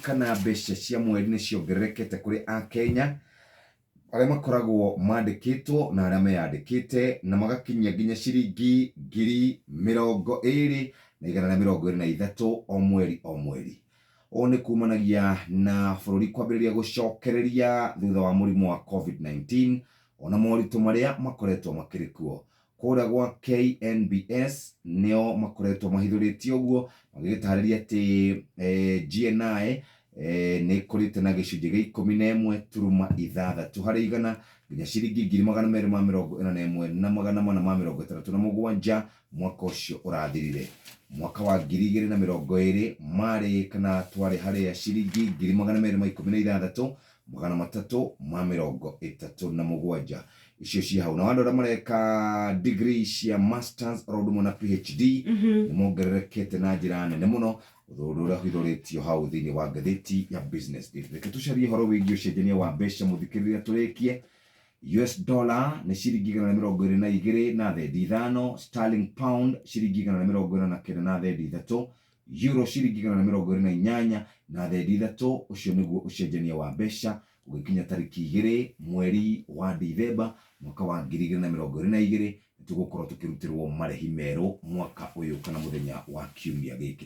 Kana mbeca cia mweri nĩ ciongererekete kũrĩ Akenya arĩa makoragwo mandĩkĩtwo na arĩa meyandĩkĩte, na magakinyia nginya ciringi 20,123 o mweri o mweri. Ũũ nĩ kumanagia na bũrũri kwambĩrĩria gũcokereria thutha wa mũrimũ wa COVID-19 ona moritũ marĩa makoretwo makĩrĩ kuo. Kũrĩa gwa KNBS nĩo makoretwo mahithũrĩtie ũguo magĩgĩtarĩria atĩ GNI nĩ ĩkũrĩte na gĩcunjĩ gĩa 11.6 harĩ igana nginya ciringi 241,467 mwaka ũcio ũrathirire. Mwaka wa 2020 marĩ kana twarĩ harĩa ciringi 216,337 icio ciĩ hau. Na andũ arĩa mareka degree cia masters oro ũndũ ũmwe na PhD nĩ mongererekete na njĩra nene mũno, ũndũ ũrĩa ũhithũrĩtio hau thĩinĩ wa ngathĩti ya Business Day. Reke tũcarie ũhoro wĩgiĩ ũcenjania wa mbeca mũthikĩrĩria tũrĩkie. US dollar nĩ ciringi 122.05, sterling pound ciringi 149.3, euro ciringi 128.3. Ũcio nĩguo ũcenjania wa mbeca ũgĩkinya tarĩki 2 mweri wa Dithemba mwaka wa 2022. Nĩ tũgũkorwo tũkĩrutĩrwo marĩhi merũ mwaka ũyũ kana mũthenya wa kiumia gĩkĩ.